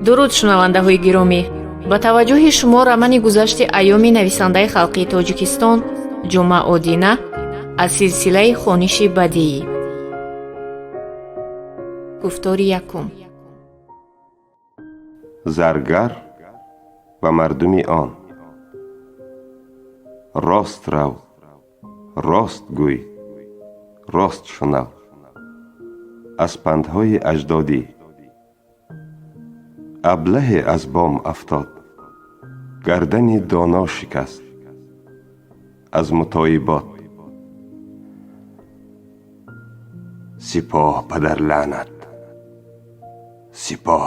Дуруд, шунавандаҳои гиромӣ! Ба таваҷҷӯҳи шумо романи «Гузашти айёми» нависандаи халқии Тоҷикистон Ҷумъа Одина аз силсилаи хониши бадиӣ. Гуфтори якум. Заргар ва мардуми он. Рост рав, рост гӯй, рост шунав. Аз пандҳои аҷдодӣ. Аблаҳе аз бом афтод, гардани доно шикаст. Аз мутоибот. Сипоҳ, падарлаънат, сипоҳ!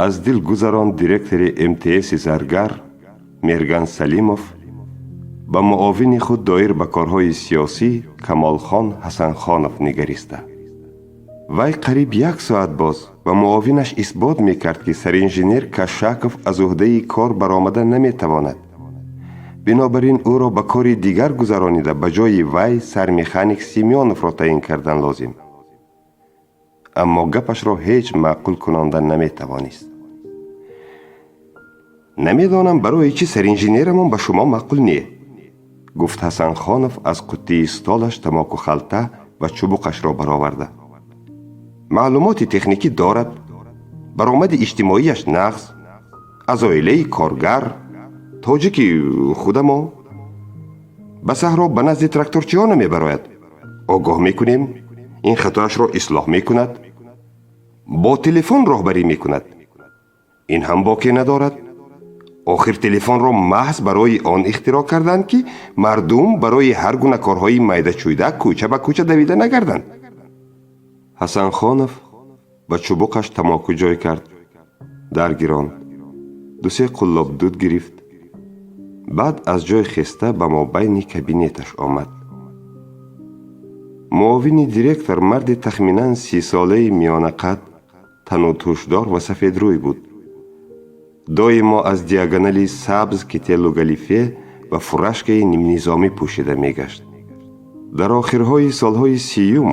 Аз дил гузаронд директори МТСи Заргар Мерган Салимов ба муовини худ доир ба корҳои сиёсӣ Камолхон Ҳасанхонов нигариста. Вай қариб як соат боз ба муовинаш исбот мекард, ки саринженер Кашаков аз уҳдаи кор баромада наметавонад, бинобар ин ӯро ба кори дигар гузаронида, ба ҷои вай сармеханик Семёновро таъин кардан лозим, аммо гапашро ҳеҷ маъқул кунонда наметавонист. «Намедонам, барои чӣ саринженерамон ба шумо маъқул не», гуфт Ҳасанхонов, аз қуттии столаш тамоку халта ва чубуқашро бароварда. «Маълумоти техникӣ дорад, баромади иҷтимоияш нағз, аз оилаи коргар, тоҷики худамо. Ба саҳро ба назди тракторчиҳо намебарояд, огоҳ мекунем, ин хатоашро ислоҳ мекунад. Бо телефон роҳбарӣ мекунад, ин ҳам боке надорад. Охир телефонро маҳз барои он ихтироъ карданд, ки мардум барои ҳар гуна корҳои майдачӯйда кӯча ба кӯча давида нагарданд». Ҳасанхонов ба чубуқаш тамоку ҷой кард, дар гиронд, дусе қуллоб дуд гирифт, баъд аз ҷой хеста ба мобайни кабинеташ омад. Муовини директор марди тахминан 30-солаи миёнақад, танутӯшдор ва сафедрӯй буд. Доимо аз диагонали сабз кителу галифе ва фуражкаи нимнизомӣ пӯшида мегашт. Дар охирҳои солҳои 30-юм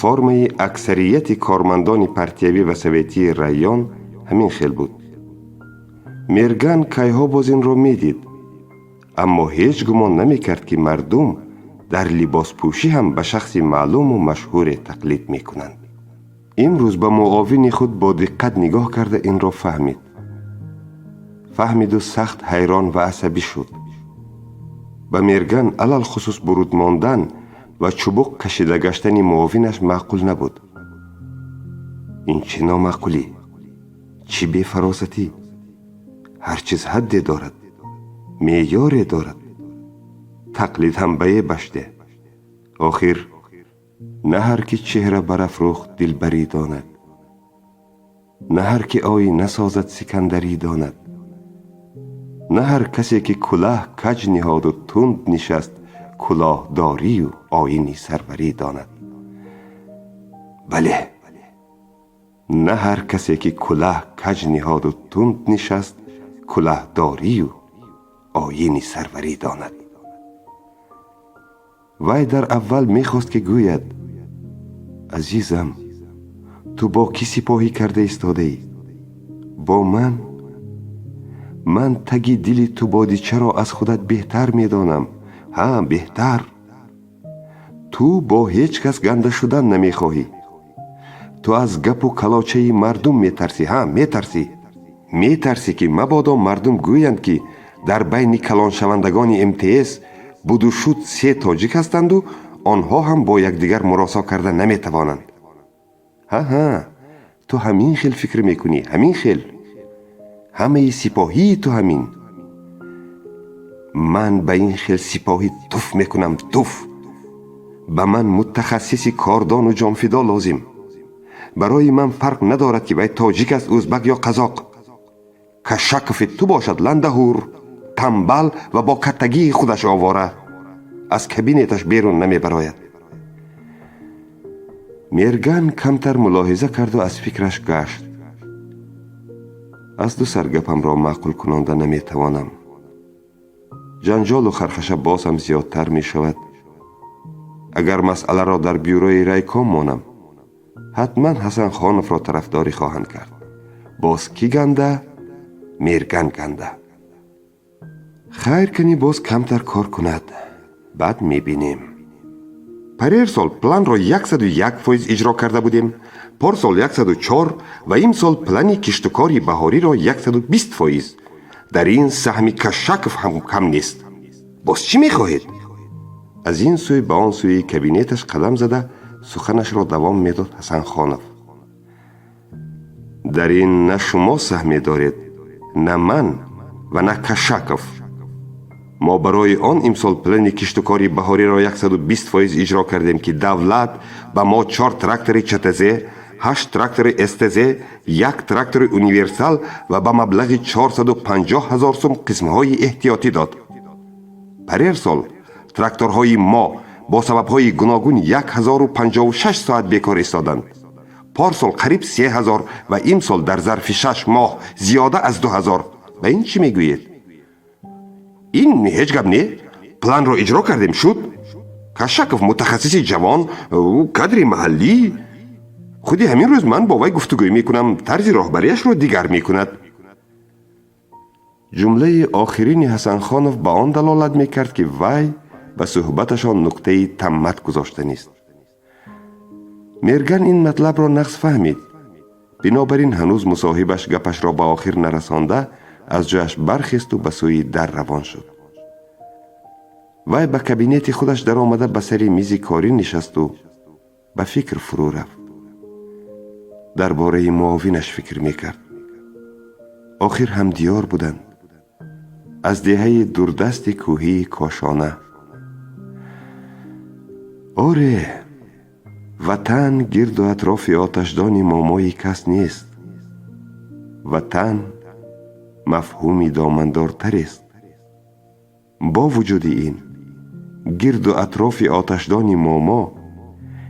формаи аксарияти кормандони партиявӣ ва советии район ҳамин хел буд. Мерган кайҳо боз инро медид, аммо ҳеҷ гумон намекард, ки мардум дар либоспӯшӣ ҳам ба шахси маълуму машҳуре тақлид мекунанд. Имрӯз ба муовини худ бо диққат нигоҳ карда, инро фаҳмид. Фаҳмиду сахт ҳайрон ва асабӣ шуд. Ба Мерган алалхусус буруд мондан ва чубуқ кашида гаштани муовинаш маъқул набуд. Ин чӣ номаъқулӣ, чӣ бефаросатӣ! Ҳар чиз ҳадде дорад, меъёре дорад. Тақлид ҳам ба ебашде. Охир на ҳар ки чеҳра барафрӯхт, дилбарӣ донад, на ҳар ки оина созад, сикандарӣ донад, на ҳар касе ки кулаҳ каҷ ниҳоду тунд нишаст, кулоҳдорию оини сарварӣ донад. Бале, на ҳар касе ки кулаҳ каҷ ниҳоду тунд нишаст, кулаҳдорию оини сарварӣ донад. Вай дар аввал мехост, ки гӯяд: «Азизам, ту бо кӣ сипоҳӣ карда истодаӣ? Бо ман. Ман таги дили ту бодичаро аз худат беҳтар медонам. Ҳа, беҳтар. Ту бо ҳеҷ кас ганда шудан намехоҳӣ. Ту аз гапу калочаи мардум метарсӣ. Ҳа, метарсӣ. Метарсӣ, ки мабодо мардум гӯянд, ки дар байни калоншавандагони МТС будушуд се тоҷик ҳастанду онҳо ҳам бо якдигар муросо карда наметавонанд. Ҳа, ҳа, ту ҳамин хел фикр мекунӣ, ҳамин хел. Ҳамаи сипоҳии ту ҳамин. Ман ба ин хел сипоҳӣ туф мекунам, туф! Ба ман мутахассиси кордону ҷонфидо лозим. Барои ман фарқ надорад, ки вай тоҷик аст, ӯзбак ё қазоқ. Кашакови ту бошад ландаҳур, тамбал ва бо каттагии худаш овора, аз кабинеташ берун намебарояд». Мерган камтар мулоҳиза карду аз фикраш гашт. Аз ду сар гапамро маъқул кунонда наметавонам, ҷанҷолу хархаша боз ҳам зиёдтар мешавад. Агар масъаларо дар бюрои райком монам, ҳатман Ҳасанхоновро тарафдорӣ хоҳанд кард. Боз кӣ ганда? Мерган ганда. Хайр, кани боз камтар кор кунад, баъд мебинем. Парерсол планро 101% иҷро карда будем, порсол 104 ва имсол плани киштукори баҳориро 120%. Дар ин саҳми Кашаков ҳам кам нест. Боз чӣ мехоҳед? Аз ин сӯй ба он сӯи кабинеташ қадам зада, суханашро давом медод Ҳасанхонов. Дар ин на шумо саҳме доред, на ман ва на Кашаков. Мо барои он имсол плани киштукори баҳориро 120% иҷро кардем, ки давлат ба мо чор трактори ЧТЗ, ҳашт трактори СТЗ, як трактори универсал ва ба маблағи 450 ҳазор сум қисмҳои эҳтиётӣ дод. Парерсол тракторҳои мо бо сабабҳои гуногун 1056 соат бекор истоданд. Порсол қариб 3000 ва имсол дар зарфи 6 моҳ зиёда аз 2000. Ба ин чӣ мегӯед? Ин ҳеҷ гап не, планро иҷро кардем, шуд. Кашаков мутахассиси ҷавон, ӯ кадри маҳаллӣ. Худи ҳамин рӯз ман бо вай гуфтугӯй мекунам, тарзи роҳбарияшро дигар мекунад. Ҷумлаи охирини Ҳасанхонов ба он далолат мекард, ки вай ба суҳбаташон нуқтаи таммат гузоштанист. Мерган ин матлабро нағз фаҳмид. Бинобар ин ҳанӯз мусоҳибаш гапашро ба охир нарасонда, аз ҷояш бархесту ба сӯи дар равон шуд. Вай ба кабинети худаш даромада, ба сари мизи корӣ нишасту ба фикр фурӯ рафт. Дар бораи муовинаш фикр мекард. Охир ҳамдиёр буданд, аз деҳаи дурдасти кӯҳии Кошона. Оре, ватан гирду атрофи оташдони момои кас нест. Ватан мафҳуми домандортарест. Бо вуҷуди ин, гирду атрофи оташдони момо,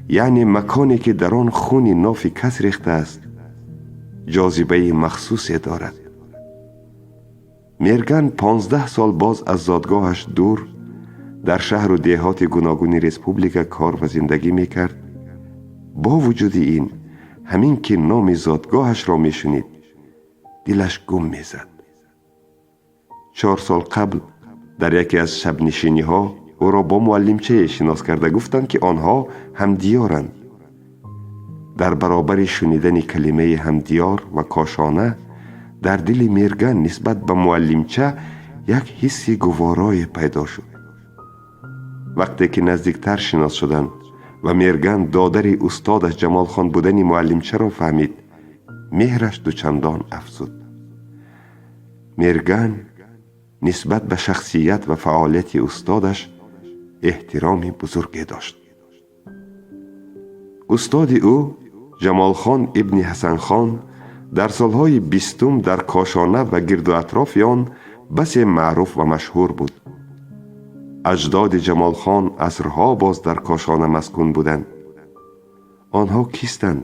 яъне маконе, ки дар он хуни нофи кас рехтааст, ҷозибаи махсусе дорад. Мерган 15 сол боз аз зодгоҳаш дур, дар шаҳру деҳоти гуногуни республика кор ва зиндагӣ мекард. Бо вуҷуди ин, ҳамин ки номи зодгоҳашро мешунид, дилаш гум мезад. 4 сол қабл дар яке аз шабнишиниҳо ӯро бо муаллимчае шинос карда гуфтанд, ки онҳо ҳамдиёранд. Дар баробари шунидани калимаи ҳамдиёр ва Кошона дар дили Мерган нисбат ба муаллимча як ҳисси гуворое пайдо шуд. Вақте ки наздиктар шинос шуданд ва Мерган додари устодаш Ҷамолхон будани муаллимчаро фаҳмид, меҳраш дучандон афзуд. Мерган нисбат ба шахсият ва фаъолияти устодаш эҳтироми бузурге дошт. Устоди ӯ, Ҷамолхон ибни Ҳасанхон, дар солҳои бистум дар Кошона ва гирду атрофи он басе маъруф ва машҳур буд. Аҷдоди Ҷамолхон асрҳо боз дар Кошона маскун буданд. Онҳо кистанд?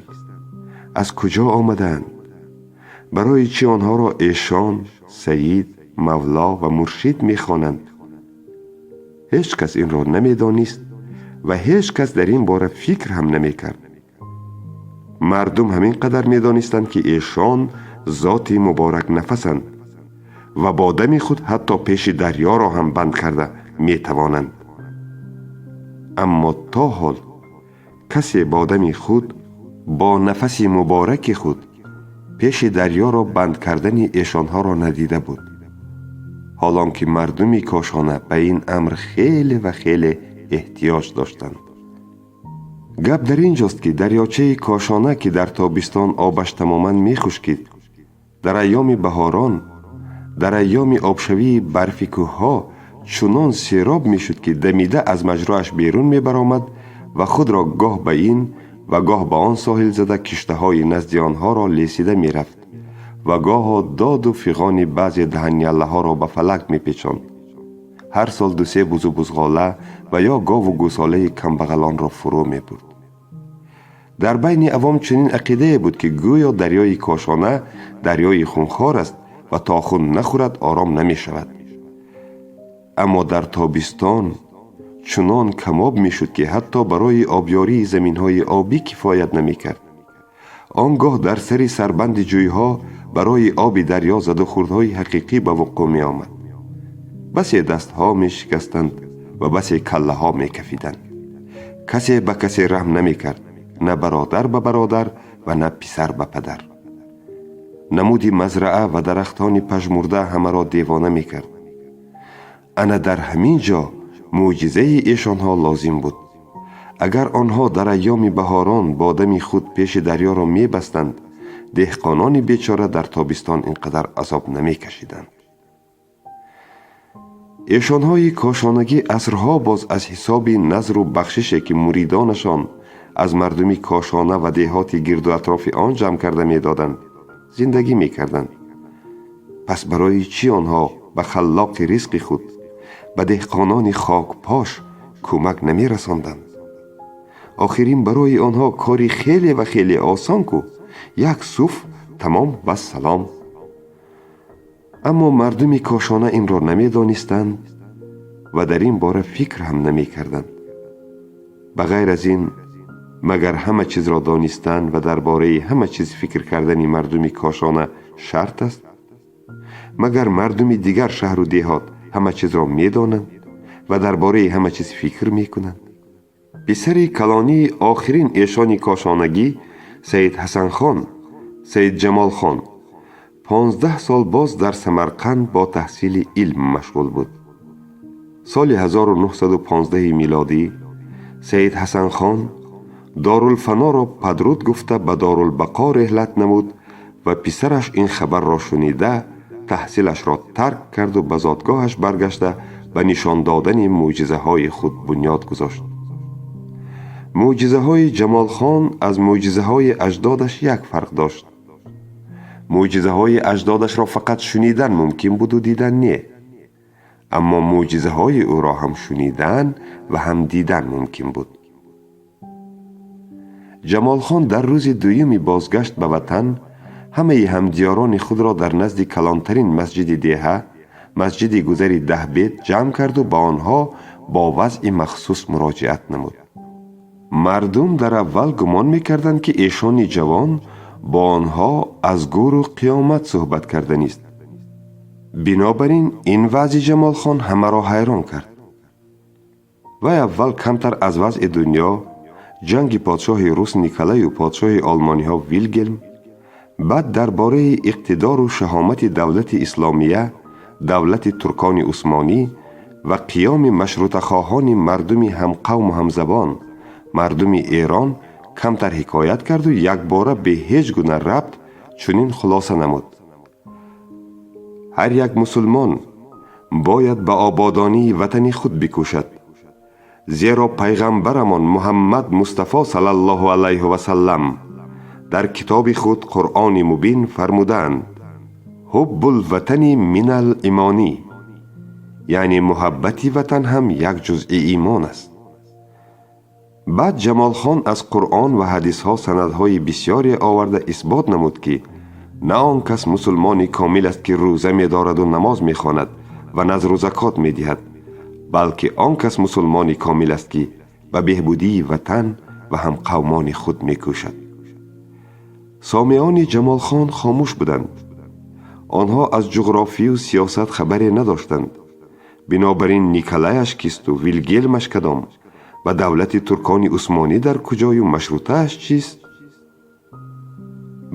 Аз куҷо омадаанд? Барои чӣ онҳоро эшон, саид, мавло ва муршид мехонанд? Ҳеҷ кас инро намедонист ва ҳеҷ кас дар ин бора фикр ҳам намекард. Мардум ҳамин қадар медонистанд, ки эшон зоти муборакнафасанд ва бо дами худ ҳатто пеши дарёро ҳам банд карда метавонанд. Аммо то ҳол касе бо дами худ, бо нафаси мубораки худ пеши дарёро банд кардани эшонҳоро надида буд, ҳол он ки мардуми Кошона ба ин амр хеле ва хеле эҳтиёҷ доштанд. Гап дар ин ҷост, ки дарёчаи Кошона, ки дар тобистон обаш тамоман мехушкид, дар айёми баҳорон, дар айёми обшавии барфи кӯҳҳо чунон сероб мешуд, ки дамида аз маҷроаш берун мебаромад ва худро гоҳ ба ин ва гоҳ ба он соҳил зада, киштаҳои назди онҳоро лесида мерафт ва гоҳо доду фиғони баъзе даҳаняллаҳоро ба фалак мепечонд. Ҳар сол дусе бузу бузғола ва ё гову гӯсолаи камбағалонро фурӯ мебурд. Дар байни авом чунин ақидае буд, ки гӯё дарёи Кошона дарёи хунхор аст ва то хун нахӯрад, ором намешавад. Аммо дар тобистон чунон камоб мешуд, ки ҳатто барои обёрии заминҳои обӣ кифоят намекард. Он гоҳ дар сари сарбанди ҷӯйҳо барои оби дарё задухӯрдҳои ҳақиқӣ ба вуқӯъ меомад. Басе дастҳо мешикастанд ва басе каллаҳо мекафиданд. Касе ба касе раҳм намекард, на бародар ба бародар ва на писар ба падар. Намуди мазраа ва дарахтони пажмурда ҳамаро девона мекард. Ана дар ҳамин ҷо мӯъҷизаи эшонҳо лозим буд. Агар онҳо дар айёми баҳорон бо дами худ пеши дарёро мебастанд, деҳқонони бечора дар тобистон ин қадар азоб намекашиданд. Эшонҳои кошонагӣ асрҳо боз аз ҳисоби назру бахшише, ки муридонашон аз мардуми кошона ва деҳоти гирду атрофи он ҷамъ карда медоданд, зиндагӣ мекарданд. Пас барои чӣ онҳо ба халлоқи ризқи худ, ба деҳқонони хокпош кӯмак намерасонданд? Охир ин барои онҳо кори хеле ва хеле осон ку, як суф, тамом, вассалом. Аммо мардуми кошона инро намедонистанд ва дар ин бора фикр ҳам намекарданд. Ба ғайр аз ин, магар ҳама чизро донистан ва дар бораи ҳама чиз фикр кардани мардуми кошона шарт аст? Магар мардуми дигар шаҳру деҳот ҳама чизро медонанд ва дар бораи ҳама чиз фикр мекунанд? Писари калонии охирин эшони кошонагӣ, Саид Ҳасанхон, Саид Ҷамолхон, 15 сол боз дар Самарқанд бо таҳсили илм машғул буд. Соли 1915 милодӣ Саид Ҳасанхон дорулфаноро падруд гуфта, ба дорулбақо реҳлат намуд ва писараш ин хабарро шунида, таҳсилашро тарк карду ба зодгоҳаш баргашта, ба нишон додани мӯъҷизаҳои худ бунёд гузошт. Мӯъҷизаҳои Ҷамолхон аз мӯъҷизаҳои аҷдодаш як фарқ дошт: мӯъҷизаҳои аҷдодашро фақат шунидан мумкин буду дидан не, аммо мӯъҷизаҳои ӯро ҳам шунидан ва ҳам дидан мумкин буд. Ҷамолхон дар рӯзи дуюми бозгашт ба ватан ҳамаи ҳамдиёрони худро дар назди калонтарин масҷиди деҳа, масҷиди гузари Даҳбед, ҷамъ карду ба онҳо бо вазъи махсус муроҷиат намуд. Мардум дар аввал гумон мекарданд, ки эшони ҷавон бо онҳо аз гӯру қиёмат суҳбат карданист. Бинобар ин, ин ваъзи Ҷамолхон ҳамаро ҳайрон кард. Вай аввал камтар аз вазъи дунё, ҷанги подшоҳи рус Николаю подшоҳи олмониҳо Вилгелм, баъд дар бораи иқтидору шаҳомати давлати исломия, давлати туркони усмонӣ ва қиёми машрутахоҳони мардуми ҳамқавму ҳамзабон, мардуми Эрон, камтар ҳикоят карду якбора бе ҳеҷ гуна рабт чунин хулоса намуд: «Ҳар як мусулмон бояд ба ободонии ватани худ бикӯшад, зеро пайғамбарамон Муҳаммад Мустафо саллаллоҳу алайҳу васаллам дар китоби худ Қуръони Мубин фармудаанд: ҳуббулватани минал имонӣ, яъне муҳаббати ватан ҳам як ҷузъи имон аст». Баъд Ҷамолхон аз Қуръон ва ҳадисҳо санадҳои бисёре оварда исбот намуд, ки на он кас мусулмони комил аст, ки рӯза медораду намоз мехонад ва назру закот медиҳад, балки он кас мусулмони комил аст, ки ба беҳбудии ватан ва ҳамқавмони худ мекӯшад. Сомеони Ҷамолхон хомӯш буданд. Онҳо аз ҷуғрофию сиёсат хабаре надоштанд. Бинобар ин Николаяш кисту Вилгелмаш кадом ва давлати туркони усмонӣ дар куҷою машрутааш чист?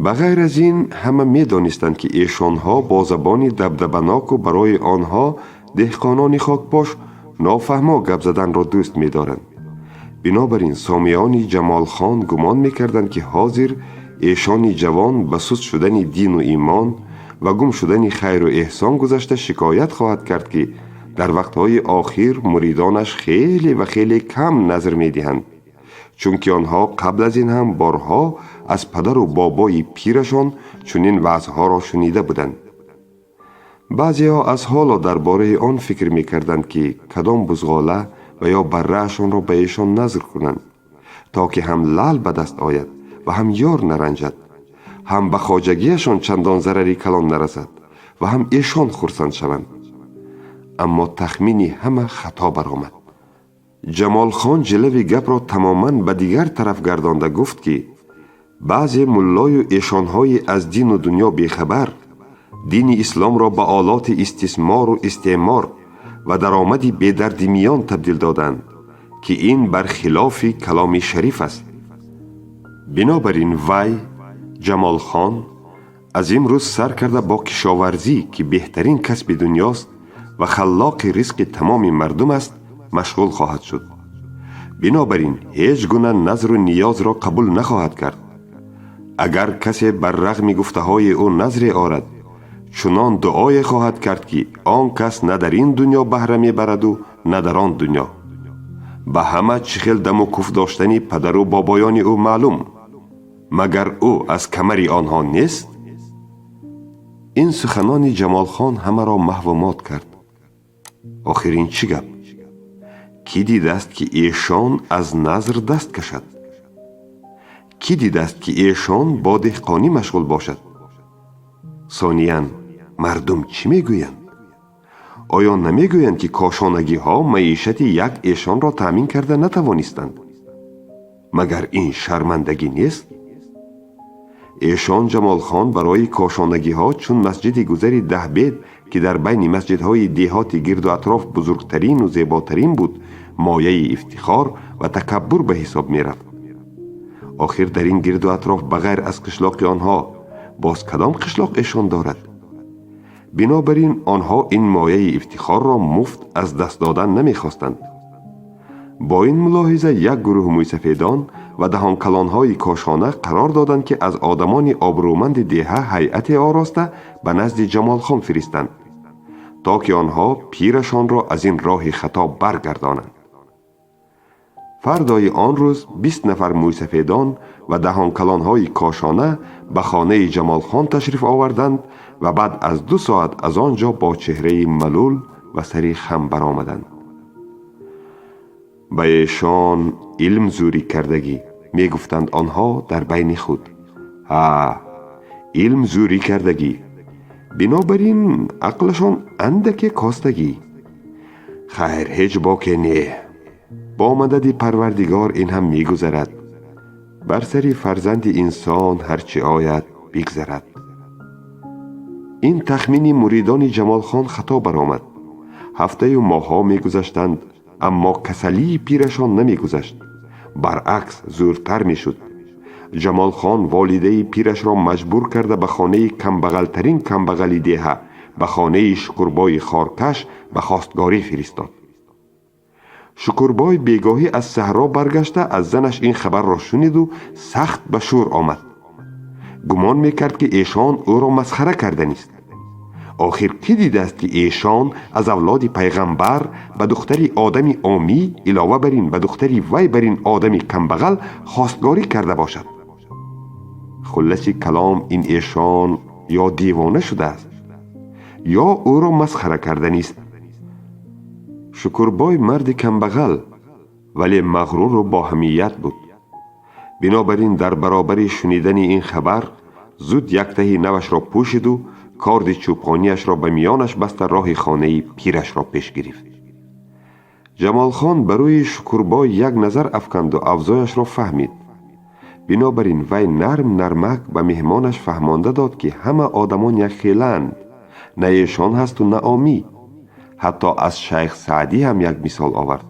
Ба ғайр аз ин, ҳама медонистанд, ки эшонҳо бо забони дабдабаноку барои онҳо, деҳқонони хокпош, нофаҳмо гап заданро дӯст медоранд. Бинобар ин сомеони Ҷамолхон гумон мекарданд, ки ҳозир эшони ҷавон ба суст шудани дину имон ва гум шудани хайру эҳсон гузашта шикоят хоҳад кард, ки дар вақтҳои охир муридонаш хеле ва хеле кам назр медиҳанд, чунки онҳо қабл аз ин ҳам борҳо аз падару бобои пирашон чунин ваъзҳоро шунида буданд. Баъзеҳо аз ҳоло дар бораи он фикр мекарданд, ки кадом бузғола ва ё барраашонро ба эшон назр кунанд, то ки ҳам лаъл ба даст ояд ва ҳам ёр наранҷад, ҳам ба хоҷагиашон чандон зарари калон нарасад ва ҳам эшон хурсанд шаванд. Аммо тахмини ҳама хато баромад. Ҷамолхон ҷилави гапро тамоман ба дигар тараф гардонда гуфт, ки Баъзе муллою эшонҳои аз дину дунё бехабар дини исломро ба олоти истисмору истеъмор ва даромади бедарди миён табдил доданд, ки ин бар хилофи каломи шариф аст. Бинобар ин вай, Ҷамолхон, аз имрӯз сар карда бо кишоварзӣ, ки беҳтарин касби дунёст ва халлоқи ризқи тамоми мардум аст, машғул хоҳад шуд. Бинобар ин ҳеҷ гуна назру ниёзро қабул нахоҳад кард. Агар касе бар рағми гуфтаҳои ӯ назре орад, чунон дуое хоҳад кард, ки он кас на дар ин дунё баҳра мебараду, на дар он дунё. Ба ҳама чӣ хел даму куф доштани падару бобоёни ӯ маълум. Магар ӯ аз камари онҳо нест? Ин суханони Ҷамолхон ҳамаро маҳву мот кард. Охир ин чӣ гап? Кӣ дидааст, ки эшон аз назр даст кашад? Кӣ дидааст, ки эшон бо деҳқонӣ машғул бошад? Сониян, мардум чӣ мегӯянд? Оё намегӯянд, ки кошонагиҳо маишати як эшонро таъмин карда натавонистанд? Магар ин шармандагӣ нест? Эшон Ҷамолхон барои кошонагиҳо чун масҷиди гузари Даҳбед, ки дар байни масҷидҳои деҳоти гирду атроф бузургтарину зеботарин буд, мояи ифтихор ва такаббур ба ҳисоб мерафт. Охир дар ин гирду атроф ба ғайр аз қишлоқи онҳо боз кадом қишлоқ эшон дорад? Бинобар ин онҳо ин мояи ифтихорро муфт аз даст додан намехостанд. Бо ин мулоҳиза як гурӯҳ мӯйсафедон ва даҳонкалонҳои кошона қарор доданд, ки аз одамони обрӯманди деҳа ҳайате ороста ба назди Ҷамолхон фиристанд, то ки онҳо пирашонро аз ин роҳи хато баргардонанд. Фардои он рӯз 20 нафар мӯйсафедон ва даҳонкалонҳои кошона ба хонаи Ҷамолхон ташриф оварданд ва баъд аз 2 соат аз он ҷо бо чеҳраи малул ва сари хам баромаданд. Ба эшон илм зӯрӣ кардагӣ, мегуфтанд онҳо дар байни худ. Ҳа, илм зӯрӣ кардагӣ, бинобар ин ақлашон андаке костагӣ. Хайр, ҳеҷ боке не, бо мадади Парвардигор ин ҳам мегузарад. Бар сари фарзанди инсон ҳар чӣ ояд, бигзарад. Ин тахмини муридони Ҷамолхон хато баромад. Ҳафтаю моҳҳо мегузаштанд, аммо касалии пирашон намегузашт, баръакс, зӯртар мешуд. Ҷамолхон волидаи пирашро маҷбур карда ба хонаи камбағалтарин камбағали деҳа, ба хонаи Шукурбои хоркаш ба хостгорӣ фиристод. Шукурбой бегоҳӣ аз саҳро баргашта, аз занаш ин хабарро шуниду сахт ба шӯр омад. Гумон мекард, ки эшон ӯро масхара карданист. Охир кӣ дидааст, ки эшон аз авлоди пайғамбар ба духтари одами омӣ, илова бар ин ба духтари вай бар ин одами камбағал хостгорӣ карда бошад? Хулласи калом, ин эшон ё девона шудааст, ё ӯро масхара карданист. Шукурбой марди камбағал, вале мағруру боҳамият буд. Бинобар ин дар баробари шунидани ин хабар зуд яктаҳи навашро пӯшиду корди чӯпониашро ба миёнаш баста, роҳи хонаи пирашро пеш гирифт. Ҷамолхон ба рӯи Шукурбой як назар афканду авзояшро фаҳмид. Бинобар ин вай нарм нармак ба меҳмонаш фаҳмонда дод, ки ҳама одамон якхелаанд, на эшон ҳасту на омӣ. Ҳатто аз Шайх Саъдӣ ҳам як мисол овард.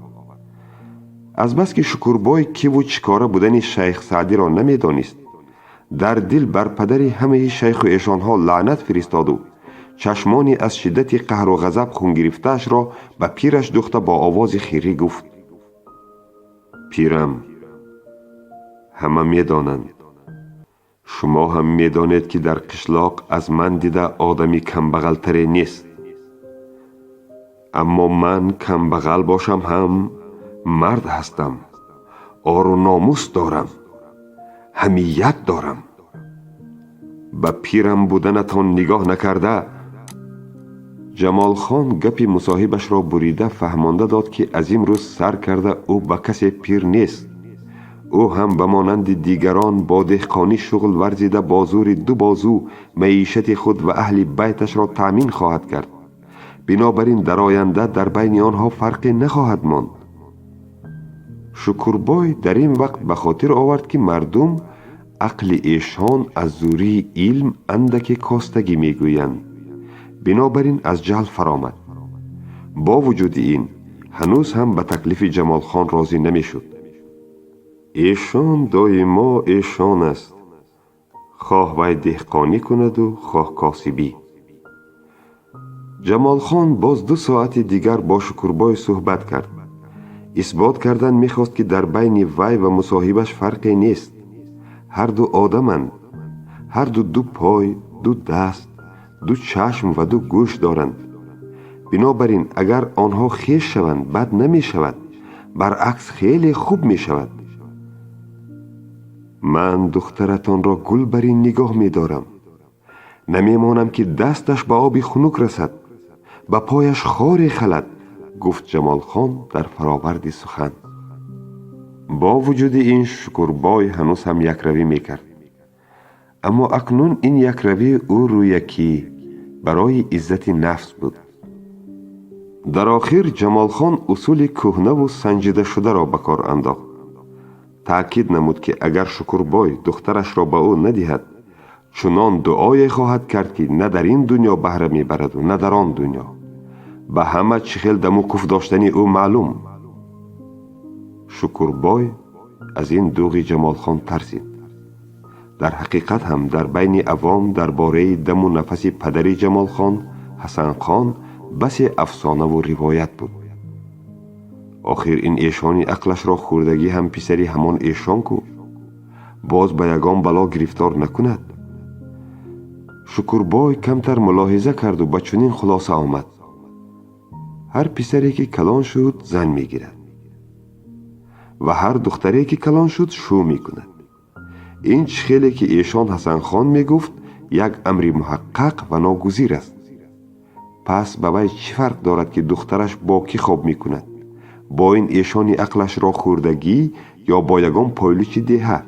Азбаски Шукурбой киву чӣ кора будани Шайх Саъдиро намедонист, дар дил бар падари ҳамаи шайху эшонҳо лаънат фиристоду чашмони аз шиддати қаҳру ғазаб хунгирифтаашро ба пираш духта, бо овози хирӣ гуфт: «Пирам, ҳама медонанд, шумо ҳам медонед, ки дар қишлоқ аз ман дида одами камбағалтаре нест. Аммо ман камбағал бошам ҳам, мард ҳастам, ору номус дорам, ҳамият дорам. Ба пирам буданатон нигоҳ накарда». Ҷамолхон гапи мусоҳибашро бурида фаҳмонда дод, ки аз имрӯз сар карда ӯ ба касе пир нест. Ӯ ҳам ба монанди дигарон бо деҳқонӣ шуғл варзида, бо зӯри ду бозу маишати худ ва аҳли байташро таъмин хоҳад кард. Бинобар ин дар оянда дар байни онҳо фарқе нахоҳад монд. Шукурбой дар ин вақт ба хотир овард, ки мардум Ақли эшон аз зӯрии илм андаке костагӣ мегӯянд. Бинобар ин аз ҷаҳл фаромад. Бо вуҷуди ин ҳанӯз ҳам ба таклифи Ҷамолхон розӣ намешуд. Эшон доимо эшон аст, хоҳ вай деҳқонӣ кунаду хоҳ косибӣ. Ҷамолхон боз 2 соати дигар бо Шукурбой суҳбат кард. Исбот кардан мехост, ки дар байни вай ва мусоҳибаш фарқе нест. Ҳарду одаманд, ҳарду ду пой, ду даст, ду чашм ва ду гӯш доранд. Бинобар ин агар онҳо хеш шаванд, бад намешавад, баръакс, хеле хуб мешавад. Ман духтаратонро гул бар ин нигоҳ медорам. Намемонам, ки дасташ ба оби хунук расад, ба пояш хоре халад, гуфт Ҷамолхон дар фароварди сухан. Бо вуҷуди ин Шукурбой ҳанӯз ҳам якравӣ мекард. Аммо акнун ин якравии ӯ рӯякӣ, барои иззати нафс буд. Дар охир Ҷамолхон усули кӯҳнаву санҷидашударо ба кор андохт. Таъкид намуд, ки агар Шукурбой духтарашро ба ӯ надиҳад, чунон дуое хоҳад кард, ки на дар ин дунё баҳра мебараду, на дар он дунё. Ба ҳама чӣ хел даму куф доштани ӯ маълум. Шукурбой аз ин дӯғи Ҷамолхон тарсид. Дар ҳақиқат ҳам дар байни авом дар бораи даму нафаси падари Ҷамолхон, Ҳасанхон, басе афсонаву ривоят буд. Охир ин эшони ақлашро хӯрдагӣ ҳам писари ҳамон эшон ку, боз ба ягон бало гирифтор накунад. Шукурбой камтар мулоҳиза карду ба чунин хулоса омад: ҳар писаре ки калон шуд, зан мегирад ва ҳар духтаре ки калон шуд, шӯ мекунад. Ин чӣ хеле ки эшон Ҳасанхон мегуфт, як амри муҳаққақ ва ногузир аст. Пас ба вай чӣ фарқ дорад, ки духтараш бо кӣ хоб мекунад: бо ин эшони ақлашро хӯрдагӣ ё бо ягон пойлучи деҳа?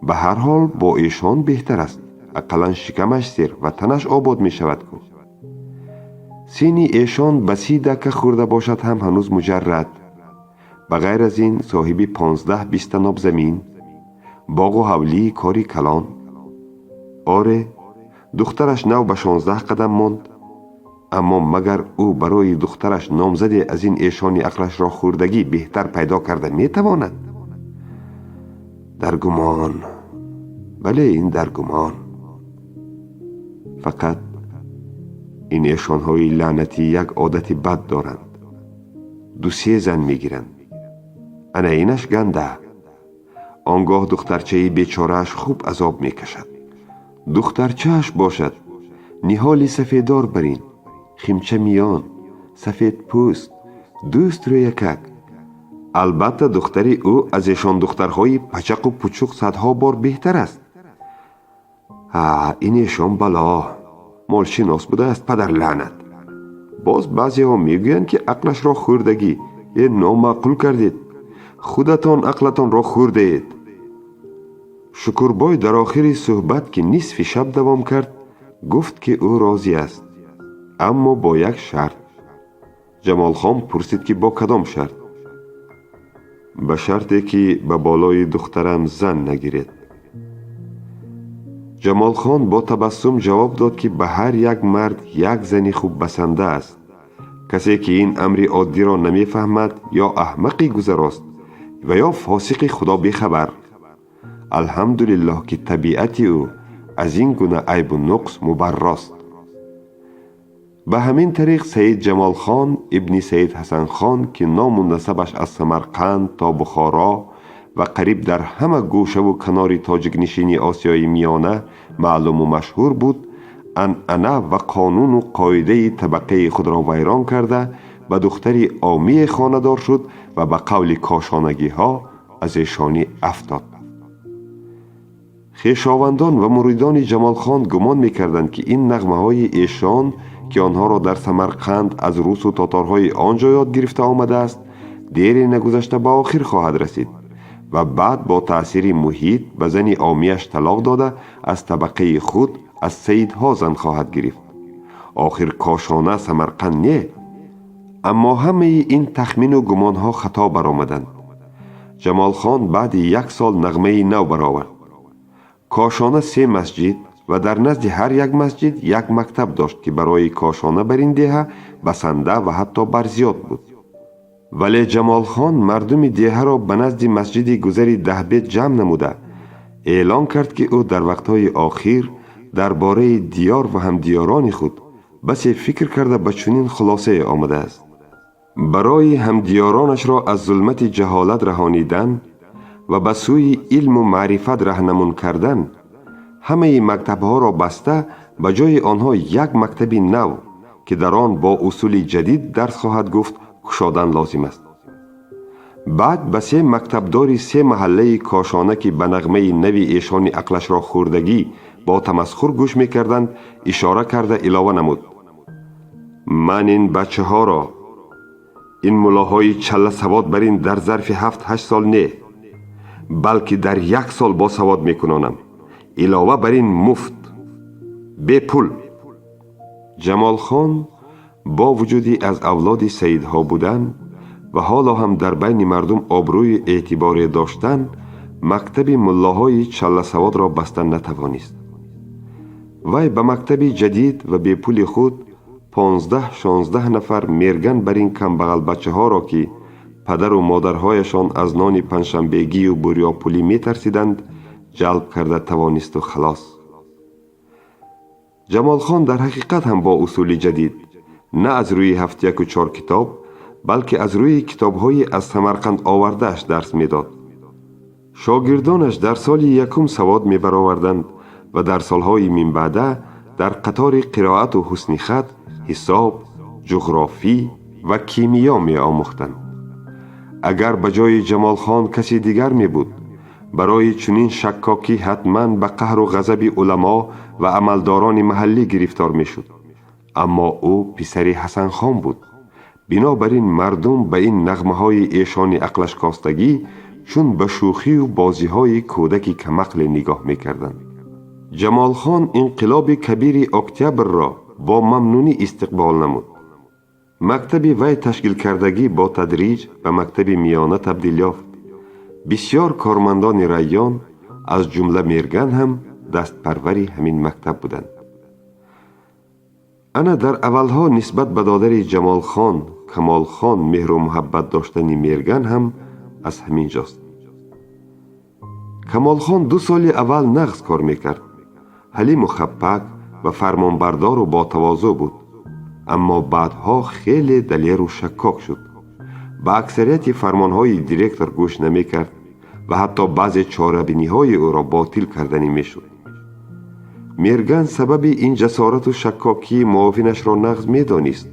Ба ҳар ҳол бо эшон беҳтар аст, ақаллан шикамаш сер ва танаш обод мешавад ку. Синни эшон ба 30 дакка хӯрда бошад ҳам, ҳанӯз муҷаррад. Ба ғайр аз ин соҳиби 15-20 таноб замин, боғу ҳавлии кори калон. Оре, духтараш нав ба 16 қадам монд, аммо магар ӯ барои духтараш номзаде аз ин эшони ақлашро хӯрдагӣ беҳтар пайдо карда метавонад? Дар гумон, бале, ин дар гумон. Фақат ин эшонҳои лаънатӣ як одати бад доранд: ду-се зан мегиранд. Ана инаш ганда. Он гоҳ духтарчаи бечорааш хуб азоб мекашад. Духтарчааш бошад, ниҳоли сафедор барин, химча миён, сафедпӯст, дӯст рӯякак. Албатта, духтари ӯ аз эшон духтарҳои пачақу пучуқ садҳо бор беҳтар аст. Ҳа, ин эшон бало молшинос будааст, падар лаънат. Боз баъзеҳо мегӯянд, ки ақлашро хӯрдагӣ. Е, номаъқул кардед, худатон ақлатонро хӯрдаед. Шукурбой дар охири суҳбат, ки нисфи шаб давом кард, гуфт, ки ӯ розӣ аст, аммо бо як шарт. Ҷамолхон пурсид, ки бо кадом шарт? Ба шарте, ки ба болои духтарам зан нагиред. Ҷамолхон бо табассум ҷавоб дод, ки ба ҳар як мард як зани хуб басанда аст. Касе ки ин амри оддиро намефаҳмад, ё аҳмақи гузарост ва ё фосиқи худо бехабар. Алҳамдулиллоҳ, ки табиати ӯ аз ин гуна айбу нуқс мубаррост. Ба ҳамин тариқ Саид Ҷамолхон ибни Саид Ҳасанхон, ки ному насабаш аз Самарқанд то Бухоро ва қариб дар ҳама гӯшаву канори тоҷикнишини Осиёи Миёна маълуму машҳур буд, анъана ва қонуну қоидаи табақаи худро вайрон карда, ба духтари омие хонадор шуд ва ба қавли кошонагиҳо аз эшонӣ афтод. Хешовандон ва муридони Ҷамолхон гумон мекарданд, ки ин нағмаҳои эшон, ки онҳоро дар Самарқанд аз русу тоторҳои он ҷо ёд гирифта омадааст, дере нагузашта ба охир хоҳад расид ва баъд бо таъсири муҳит ба зани омияш талоқ дода, аз табақаи худ, аз саидҳо зан хоҳад гирифт. Охир кошона Самарқанд не. Аммо ҳамаи ин тахмину гумонҳо хато баромаданд. Ҷамолхон баъди як сол нағмаи нав баровард. Кошона се масҷид ва дар назди ҳар як масҷид як мактаб дошт, ки барои кошона бар ин деҳа басанда ва ҳатто барзиёд буд. Вале Ҷамолхон мардуми деҳаро ба назди масҷиди гузари Даҳбед ҷамъ намуда эълон кард, ки ӯ дар вақтҳои охир дар бораи диёр ва ҳамдиёрони худ басе фикр карда, ба чунин хулосае омадааст: барои ҳамдиёронашро аз зулмати ҷаҳолат раҳонидан ва ба сӯи илму маърифат раҳнамун кардан, ҳамаи мактабҳоро баста, ба ҷои онҳо як мактаби нав, ки дар он бо усули ҷадид дарс хоҳад гуфт, кушодан лозим аст. Баъд ба се мактабдори се маҳаллаи Кошона, ки ба нағмаи нави эшони ақлашро хӯрдагӣ бо тамасхур гӯш мекарданд, ишора карда илова намуд: «Ман ин бачаҳоро ин муллоҳои чалласавод бар ин дар зарфи 7-8 сол не, балки дар як сол босавод мекунонам, илова бар ин муфт, бепул». Ҷамолхон бо вуҷуди аз авлоди саидҳо будан ва ҳоло ҳам дар байни мардум обрӯю эътиборе доштан, мактаби муллоҳои чалласаводро баста натавонист. Вай ба мактаби ҷадид ва бепули худ 15-16 нафар мерган бар ин камбағалбачаҳоро, ки падару модарҳояшон аз нони панҷшанбегию бурёпулӣ метарсиданд, ҷалб карда тавонисту халос. Ҷамолхон дар ҳақиқат ҳам бо усули ҷадид, на аз рӯи ҳафтяку чор китоб, балки аз рӯи китобҳои аз Самарқанд овардааш дарс медод. Шогирдонаш дар соли якум савод мебароварданд ва дар солҳои минбаъда дар қатори қироату ҳусни хат ҳисоб, ҷуғрофӣ ва кимиё меомӯхтанд. Агар ба ҷои Ҷамолхон каси дигар мебуд, барои чунин шаккокӣ ҳатман ба қаҳру ғазаби уламо ва амалдорони маҳаллӣ гирифтор мешуд. Аммо ӯ писари Ҳасанхон буд. Бинобар ин мардум ба ин нағмаҳои эшони ақлашкостагӣ чун ба шӯхию бозиҳои кӯдаки камақле нигоҳ мекарданд. Ҷамолхон инқилоби кабири октябрро бо мамнунӣ истиқбол намуд. Мактаби вай ташкилкардагӣ бо тадриҷ ба мактаби миёна табдил ёфт. Бисьёр кормандони район, аз ҷумла Мерган ҳам дастпарвари ҳамин мактаб буданд. Ана дар аввалҳо нисбат ба додари Ҷамолхон, Камолхон, меҳру муҳаббат доштани Мерган ҳам аз ҳамин ҷост. Камолхон 2 соли аввал нағз кор мекард, ҳалиму хаппак ва фармонбардору ботавозӯъ буд, аммо баъдҳо хеле далеру шаккок шуд, ба аксарияти фармонҳои директор гӯш намекард ва ҳатто баъзе чорабиниҳои ӯро ботил карданӣ мешуд. Мерган сабаби ин ҷасорату шаккокии муовинашро нағз медонист,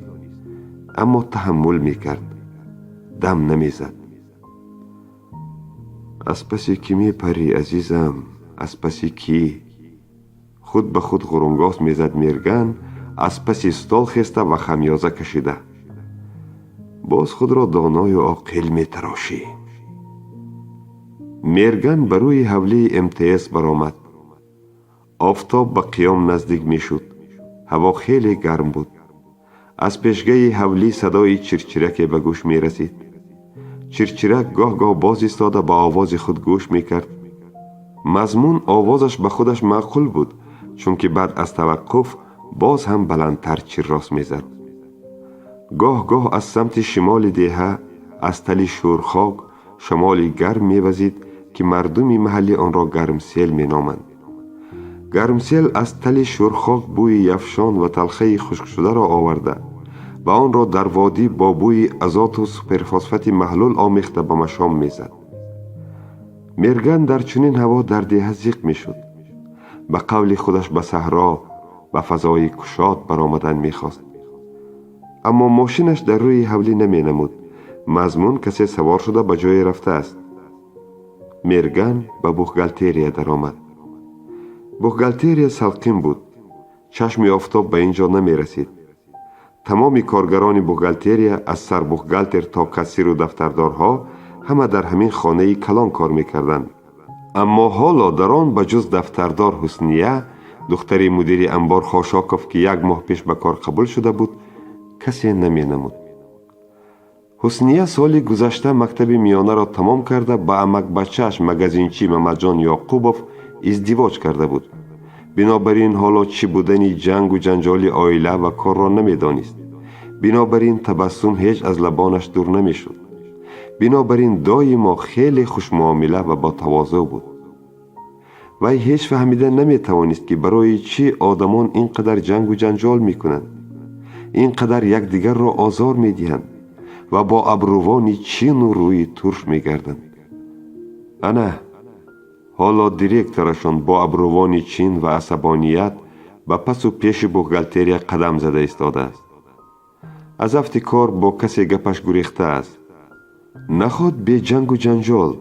аммо таҳаммул мекард, дам намезад. «Аз паси кӣ мепарӣ, азизам, аз паси кӣ?» худ ба худ ғурунгос мезад Мерган, аз паси стол хеста ва хамёза кашида. «Боз худро доною оқил метарошӣ». Мерган ба рӯи ҳавлии МТС баромад. Офтоб ба қиём наздик мешуд, ҳаво хеле гарм буд. Аз пешгаи ҳавлӣ садои чирчираке ба гӯш мерасид. Чирчирак гоҳ-гоҳ боз истода, ба овози худ гӯш мекард. Мазмун овозаш ба худаш маъқул буд, чунки баъд аз таваққуф боз ҳам баландтар чиррос мезад. Гоҳ-гоҳ аз самти шимоли деҳа, аз тали шӯрхок, шамоли гарм мевазид, ки мардуми маҳаллӣ онро гармсел меноманд. Гармсел аз тали шӯрхок бӯи яфшон ва талхаи хушкшударо оварда ва онро дар водӣ бо бӯи азоту суперфосфати маҳлул омехта ба машом мезад. Мерган дар чунин ҳаво дар деҳа зиқ мешуд. Ба қавли худаш, ба саҳро, ба фазои кушод баромадан мехост, аммо мошинаш дар рӯи ҳавлӣ наменамуд. Мазмун касе савор шуда ба ҷое рафтааст. Мерган ба бухгалтерия даромад. Бухгалтерия салқин буд, чашми офтоб ба ин ҷо намерасид. Тамоми коргарони бухгалтерия, аз сарбухгалтер то кассиру дафтардорҳо, ҳама дар ҳамин хонаи калон кор мекарданд. Аммо ҳоло дар он ба ҷуз дафтардор Ҳусния, духтари мудири амбор Хошоков, ки як моҳ пеш ба кор қабул шуда буд, касе наменамуд. Ҳусния соли гузашта мактаби миёнаро тамом карда, ба амакбачааш, магазинчӣ Мамаҷон Ёқубов, издивоҷ карда буд. Бинобар ин ҳоло чӣ будани ҷангу ҷанҷоли оила ва корро намедонист. Бинобар ин табассум ҳеҷ аз лабонаш дур намешуд. Бинобар ин доимо хеле хушмуомила ва ботавозӯъ буд. Вай ҳеҷ фаҳмида наметавонист, ки барои чӣ одамон ин қадар ҷангу ҷанҷол мекунанд, ин қадар якдигарро озор медиҳанд ва бо абрувони чину рӯи турш мегарданд. Ана ҳоло директорашон бо абрувони чин ва асабоният ба пасу пеши бухгалтерия қадам зада истодааст. Аз афти кор бо касе гапаш гурехтааст. Наход бе ҷангу ҷанҷол,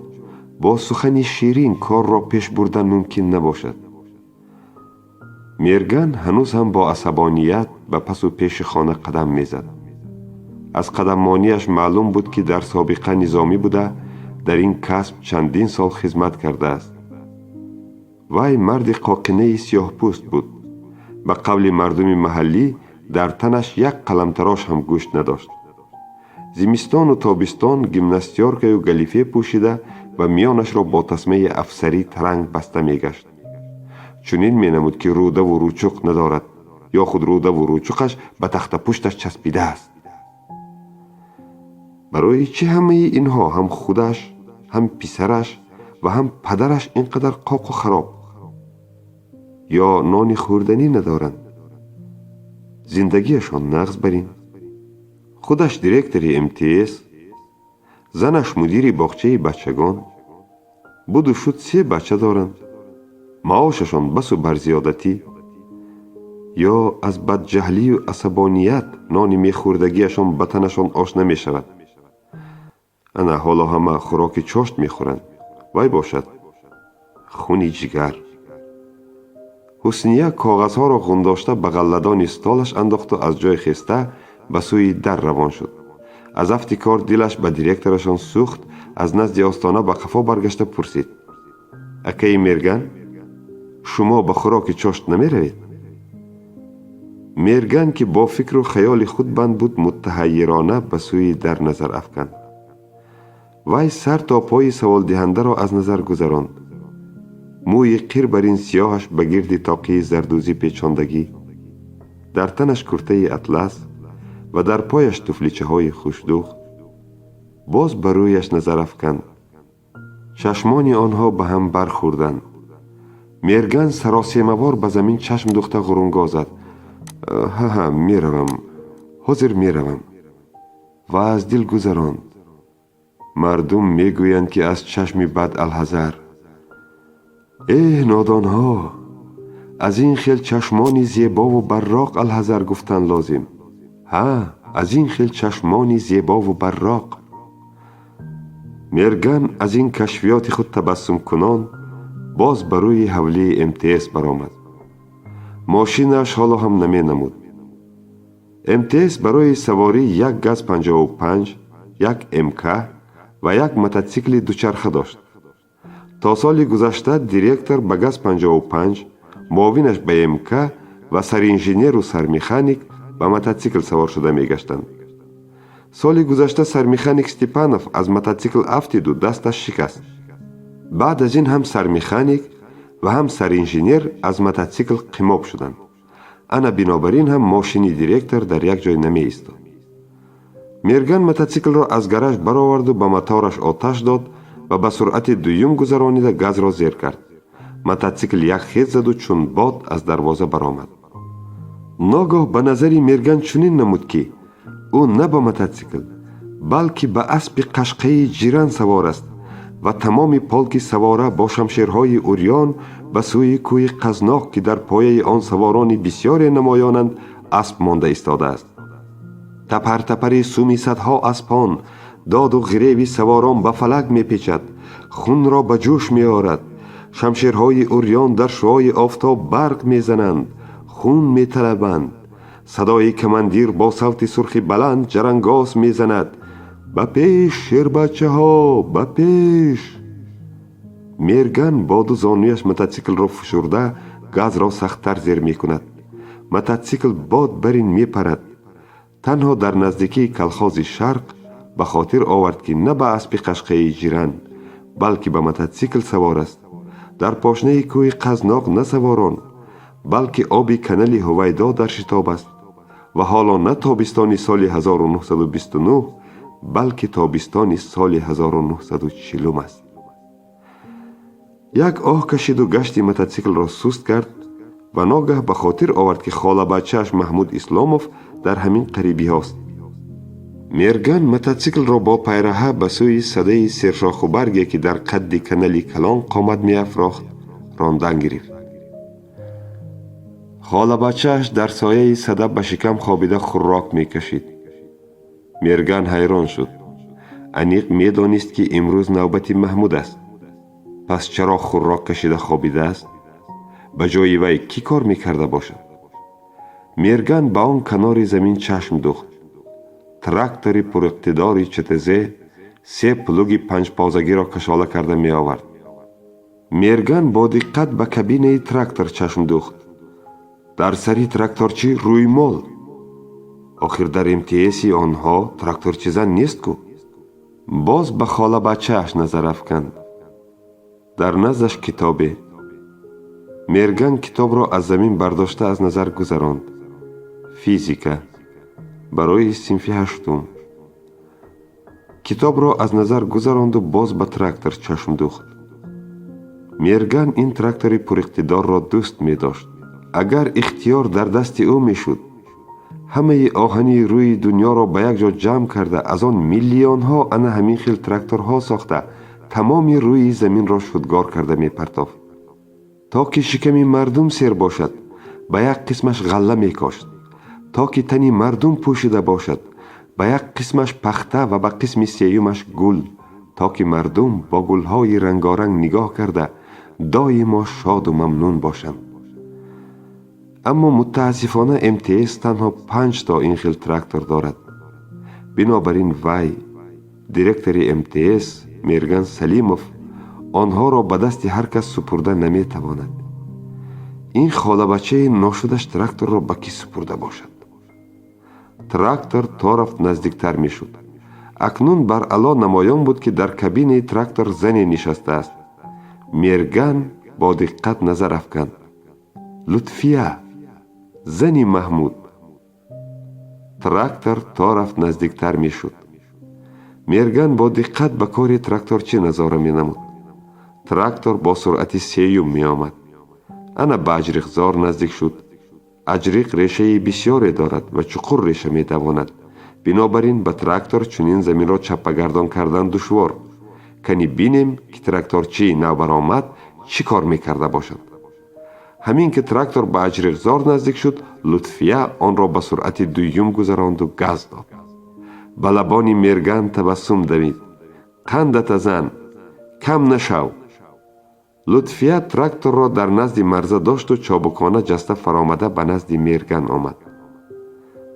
бо сухани ширин корро пеш бурдан мумкин набошад? Мерган ҳанӯз ҳам бо асабоният ба пасу пеши хона қадам мезад. Аз қадаммонияш маълум буд, ки дар собиқа низомӣ буда, дар ин касб чандин сол хизмат кардааст. Вай марди қоқинаи сиёҳпӯст буд. Ба қавли мардуми маҳаллӣ, дар танаш як қаламтарош ҳам гӯшт надошт. Зимистону тобистон гимнастёркаю галифе пӯшида ва миёнашро бо тасмаи афсарӣ таранг баста мегашт. Чунин менамуд, ки рӯдаву рӯчуқ надорад ё худ рӯдаву рӯчуқаш ба тахтапушташ часпидааст. Барои чӣ ҳамаи инҳо, ҳам худаш, ҳам писараш ва ҳам падараш, ин қадар қоқу хароб? Ё нони хӯрданӣ надоранд? Зиндагиашон нағз барин. Худаш директори МТС, занаш мудири боғчаи бачагон, буду шуд се бача доранд, маошашон басу бар зиёдатӣ. Ё аз бадҷаҳлию асабоният нони мехӯрдагиашон ба танашон ош намешавад? Ана ҳоло ҳама хӯроки чошт мехӯранд, вай бошад хуни ҷигар. Ҳусния коғазҳоро ғундошта ба ғалладони столаш андохту аз ҷой хеста ба сӯи дар равон шуд. Аз афти кор дилаш ба директорашон сӯхт. Аз назди остона ба қафо баргашта пурсид: «Акаи Мерган, шумо ба хӯроки чошт намеравед?» Мерган, ки бо фикру хаёли худ банд буд, муттаҳайирона ба сӯи дар назар афканд. Вай сар то пои саволдиҳандаро аз назар гузаронд: мӯи қир бар ин сиёҳаш ба гирди тоқии зардӯзӣ печондагӣ, дар танаш куртаи атлас ва дар пояш туфличаҳои хушдӯхт. Боз ба рӯяш назар афканд. Чашмони онҳо ба ҳам бархӯрданд. Мерган саросемавор ба замин чашм духта ғурунгоҳ зад: «Ҳа, меравам, ҳозир меравам». Ва аз дил гузаронд: «Мардум мегӯянд, ки аз чашми бад алҳазар». Эҳ, нодонҳо! Аз ин хел чашмони зебову барроқ алҳазар гуфтан лозим. Ҳа, аз ин хел чашмони зебову барроқ. Мерган аз ин кашфиёти худ табассумкунон боз ба рӯи ҳавлии МТС баромад. Мошинаш ҳоло ҳам наменамуд. МТС барои саворӣ як ГАЗ 55, як МК ва як мототсикли дучарха дошт. То соли гузашта директор ба ГАЗ 55, муовинаш ба МК ва саринженеру сармеханик ба мототсикл савор шуда мегаштанд. Соли гузашта сармеханик Степанов аз мототсикл афтиду дасташ шикаст. Баъд аз ин ҳам сармеханик ва ҳам саринженер аз мототсикл қимоб шуданд. Ана бинобар ин ҳам мошини директор дар як ҷой намеистод. Мерган мототсиклро аз гараж бароварду ба мотораш оташ дод ва ба суръати дуюм гузаронида газро зер кард. Мототсикл як хез заду чун бод аз дарвоза баромад. Ногоҳ ба назари Мерган чунин намуд, ки ӯ на ба мототсикл, балки ба аспи қашқаи ҷиран савор аст ва тамоми полки савора бо шамшерҳои урён ба сӯи кӯҳи Қазноқ, ки дар пояи он саворони бисёре намоёнанд, асп монда истодааст. Тапартапари суми садҳо аспон, доду ғиреви саворон ба фалак мепечад, хунро ба ҷӯш меорад. Шамшерҳои урён дар шуои офтоб барқ мезананд, хун металабанд. Садои командир бо савти сурхи баланд ҷарангос мезанад: «Ба пеш, шербачаҳо, ба пеш!» Мерган бо ду зонуяш мототсиклро фушурда, газро сахттар зер мекунад. Мототсикл бод бар ин мепарад. Танҳо дар наздикии колхози «Шарқ» ба хотир овард, ки на ба аспи қашқаи ҷиран, балки ба мототсикл савор аст. Дар пошнаи кӯҳи Қазноқ на саворон, балки оби канали Ҳувайдо дар шитоб аст ва ҳоло на тобистони соли 1929, балки тобистони соли 1940 аст. Як оҳ кашиду гашти мототсиклро суст кард ва ногаҳ ба хотир овард, ки холабачааш Маҳмуд Исломов дар ҳамин қарибиҳост. Мерган мототсиклро бо пайраҳа ба сӯи садаи сершохубарге, ки дар қадди канали калон қомат меафрохт, рондан гирифт. Холабачааш дар сояи сада ба шикам хобида хӯрок мекашид. Мерган ҳайрон шуд. Аниқ медонист, ки имрӯз навбати Маҳмуд аст. Пас чаро хӯрок кашида хобидааст? Ба ҷои вай кӣ кор мекарда бошад? Мерган ба он канори замин чашм духт. Трактори пуриқтидори ЧТЗ се плуги панҷпозагиро кашола карда меовард. Мерган бо диққат ба кабинаи трактор чашм духт. Дар сари тракторчӣ рӯймол. Охир дар МТСи онҳо тракторчизан нест ку. Боз ба холабачааш назар афканд. Дар наздаш китобе. Мерган китобро аз замин бардошта аз назар гузаронд. Физика барои синфи ҳаштум. Китобро аз назар гузаронду боз ба трактор чашм духт. Мерган ин трактори пуриқтидорро дӯст медошт. Агар ихтиёр дар дасти ӯ мешуд, ҳамаи оҳани рӯи дунёро ба як ҷо ҷамъ карда, аз он миллионҳо ана ҳамин хел тракторҳо сохта, тамоми рӯи заминро шудгор карда мепартофт. То ки шиками мардум сер бошад, ба як қисмаш ғалла мекошт. То ки тани мардум пӯшида бошад, ба як қисмаш пахта ва ба қисми сеюмаш гул, то ки мардум бо гулҳои рангоранг нигоҳ карда доимо шоду мамнун бошанд. Аммо мутаассифона МТС танҳо панҷ то ин хел трактор дорад. Бинобар ин вай, директори МТС Мерган Салимов, онҳоро ба дасти ҳар кас супурда наметавонад. Ин холабачаи ношудаш тракторро ба кӣ супурда бошад? Трактор то рафт наздиктар мешуд. Акнун баръало намоён буд, ки дар кабинаи трактор зане нишастааст. Мерган бо диққат назар афканд. Лутфия, зани Маҳмуд. Трактор то рафт наздиктар мешуд. Мерган бо диққат ба кори тракторчӣ назора менамуд. Трактор бо суръати сеюм меомад. Ана ба аҷриқзор наздик шуд. Аҷриқ решаи бисёре дорад ва чуқур реша метавонад. Бинобар ин ба трактор чунин заминро чаппагардон кардан душвор. Кани бинем, ки тракторчии навбаромад чӣ кор мекарда бошад. Ҳамин ки трактор ба аҷриқзор наздик шуд, Лутфия онро ба суръати дуюм гузаронду газ дод. Ба лабони Мерган табассум дамид. Қандата зан, кам нашав. Лутфия тракторро дар назди марза дошту чобукона ҷаста фаромада ба назди Мерган омад.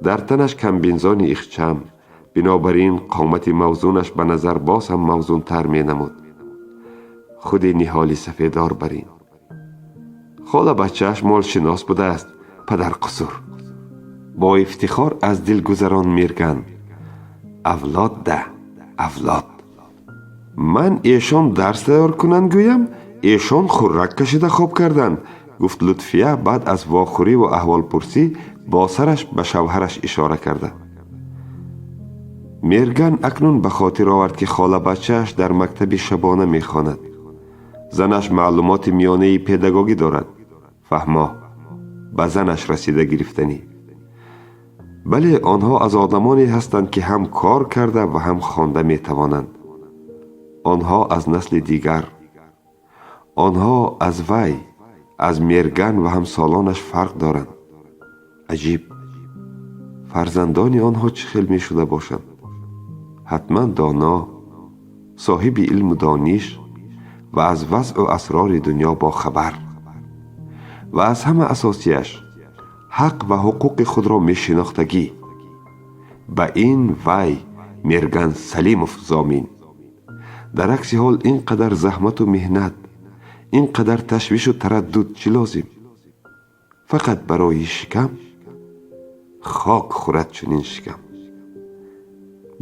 Дар танаш комбинзони ихчам, бинобар ин қомати мавзунаш ба назар боз ҳам мавзунтар менамуд. Худи ниҳоли сафедор барин. Хола бачааш молшинос будааст, падарқусур, бо ифтихор аз дил гузарон Мерган. Авлод да авлод. Ман эшон дарс тайёр кунанд гӯям, эшон хӯрак кашида хоб карданд, гуфт Лутфия баъд аз вохӯриву аҳволпурсӣ, бо сараш ба шавҳараш ишора карда. Мерган акнун ба хотир овард, ки холабачааш дар мактаби шабона мехонад. Занаш маълумоти миёнаи педагогӣ дорад. Фаҳмо, ба занаш расида гирифтанӣ. Бале, онҳо аз одамоне ҳастанд, ки ҳам кор карда ва ҳам хонда метавонанд. Онҳо аз насли дигар. Онҳо аз вай, аз Мерган ва ҳамсолонаш фарқ доранд. Аҷиб, фарзандони онҳо чӣ хел мешуда бошанд? Ҳатман доно, соҳиби илму дониш ва аз вазъу асрори дунё бохабар ва аз ҳама асосияш ҳақ ва ҳуқуқи худро мешинохтагӣ. Ба ин вай, Мерган Салимов, зомин. Дар акси ҳол ин қадар заҳмату меҳнат, ин қадар ташвишу тараддуд чӣ лозим? Фақат барои шикам? Хок хӯрад чунин шикам.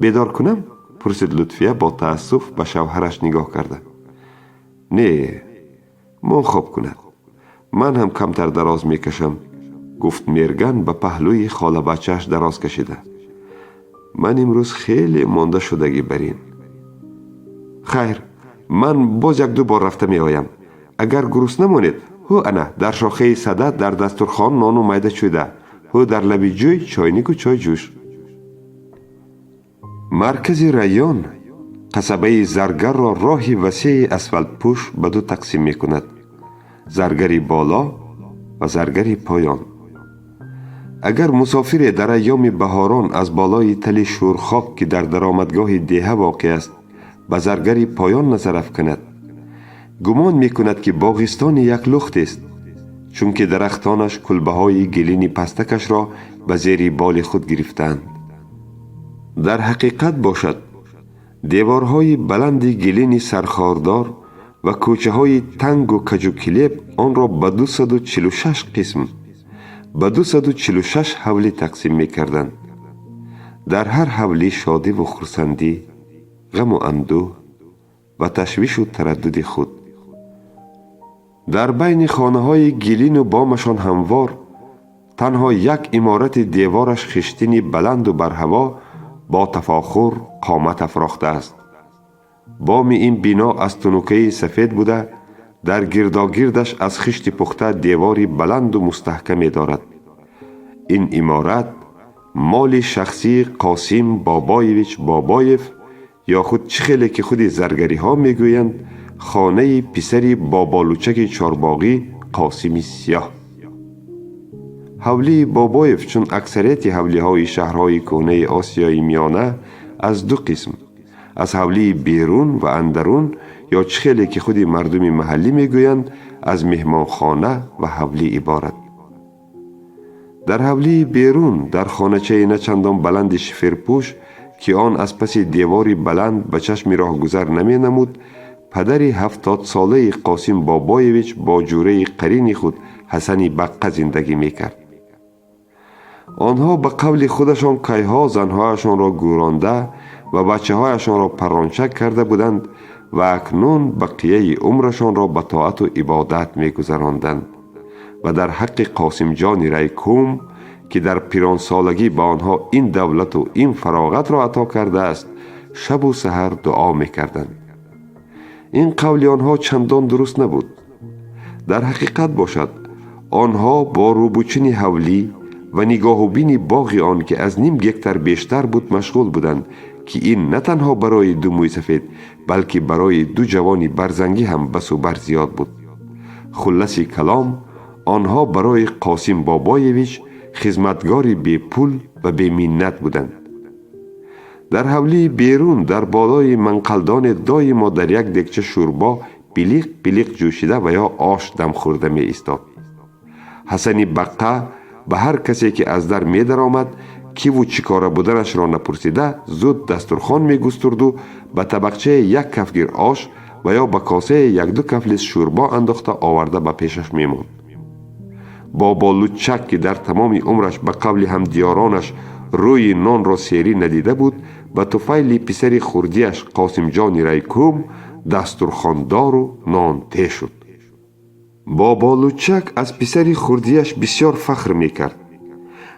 Бедор кунам? Пурсид Лутфия бо таассуф ба шавҳараш нигоҳ карда. Не. Мон хоб кунад, ман ҳам камтар дароз мекашам, гуфт Мерган ба паҳлӯи холабачааш дароз кашида. Ман имрӯз хеле монда шудагӣ бар ин. Хайр, ман боз як-ду бор рафта меоям. Агар гурусна монед, ҳу ана дар шохаи сада дар дастурхон нону майда чӯда, ҳу дар лаби ҷӯй чойнику чойҷӯш. Маркази район, қасабаи Заргарро роҳи васеи асфалтпӯш ба ду тақсим мекунад: Заргари Боло ва Заргари Поён. Агар мусофире дар айёми баҳорон аз болои тали Шӯрхок, ки дар даромадгоҳи деҳа воқеъ аст, ба Заргари Поён назар афканад, гумон мекунад, ки боғистони як лухтест, чунки дарахтонаш кулбаҳои гилини пастакашро ба зери боли худ гирифтаанд. Дар ҳақиқат бошад, деворҳои баланди гилини сархордор ва кӯчаҳои тангу каҷу килеб онро ба 246 қисм, ба 246 ҳавлӣ тақсим мекарданд. Дар ҳар ҳавлӣ шодиву хурсандӣ, ғаму андӯҳ ва ташвишу тараддуди худ. Дар байни хонаҳои гилину бомашон ҳамвор танҳо як иморати девораш хиштини баланду барҳаво бо тафохур қомат афрохтааст. Боми ин бино аз тунукаи сафед буда, дар гирдогирдаш аз хишти пухта девори баланду мустаҳкаме дорад. Ин иморат моли шахсии Қосим Бобоевич Бобоев ё худ чӣ хеле ки худи заргариҳо мегӯянд, хонаи писари Боболучаки чорбоғӣ Қосими Сиёҳ. Ҳавлии Бобоев, чун аксарияти ҳавлиҳои шаҳрҳои кӯҳнаи Осиёи Миёна, аз ду қисм, аз ҳавлии берун ва андарун ё чӣ хеле ки худи мардуми маҳаллӣ мегӯянд, аз меҳмонхона ва ҳавлӣ иборат. Дар ҳавлии берун, дар хоначаи на чандон баланди шиферпӯш, ки он аз паси девори баланд ба чашми роҳгузар наменамуд, падари 70-солаи Қосим Бобоевич бо ҷураи қарини худ Ҳасани Баққа зиндагӣ мекард. Онҳо ба қавли худашон кайҳо занҳояшонро гӯронда ва бачаҳояшонро паррончак карда буданд ва акнун бақияи умрашонро ба тоату ибодат мегузаронданд ва дар ҳаққи Қосимҷони Райкум, ки дар пиронсолагӣ ба онҳо ин давлату ин фароғатро ато кардааст, шабу саҳар дуо мекарданд. Ин қавли онҳо чандон дуруст набуд. Дар ҳақиқат бошад, онҳо бо рӯбучини ҳавлӣ ва нигоҳубини боғи он, ки аз ним гектар бештар буд, машғул буданд, ки ин на танҳо барои ду мӯйсафед, балки барои ду ҷавони барзангӣ ҳам басу бар зиёд буд. Хулласи калом, онҳо барои Қосим Бобоевич хизматгори бепул ва беминнат буданд. Дар ҳавлии берун, дар болои манқалдоне доимо дар як дегча шӯрбо билиқ билиқ ҷӯшида ва ё ош дамхӯрда меистод. Ҳасани Баққа ба ҳар касе, ки аз дар медаромад, киву чӣ кора буданашро напурсида, зуд дастурхон мегустурду ба табақчаи як кафгир ош ва ё ба косае якду кафлис шӯрбо андохта оварда ба пешаш мемонд. Боболучак, ки дар тамоми умраш, ба қавли ҳамдиёронаш, рӯи нонро серӣ надида буд, ба туфайли писари хурдиаш Қосимҷони Райкум дастурхондору нонте шуд. Боболучак аз писари хурдиаш бисёр фахр мекард.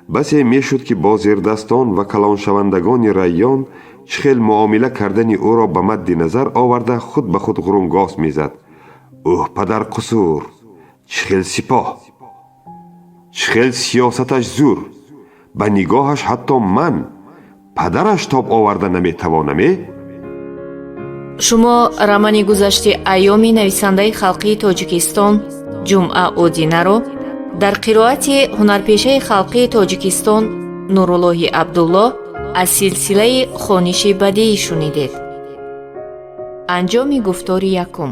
Басе мешуд, ки бо зердастон ва калоншавандагони райён чӣ хел муомила кардани ӯро ба мадди назар оварда, худ ба худ ғурунгос мезад: «Ӯҳ, падар қусур, чӣ хел сипоҳ, чӣ хел сиёсаташ зур! Ба нигоҳаш ҳатто ман, падараш, тоб оварда наметавонам, э?» Шумо романи гузашти айёми нависандаи халқии Тоҷикистон Ҷумъа Одинаро дар қироати ҳунарпешаи халқии Тоҷикистон Нуруллоҳи Абдуллоҳ аз силсилаи хониши бадиӣ шунидед. Анҷоми гуфтори якум.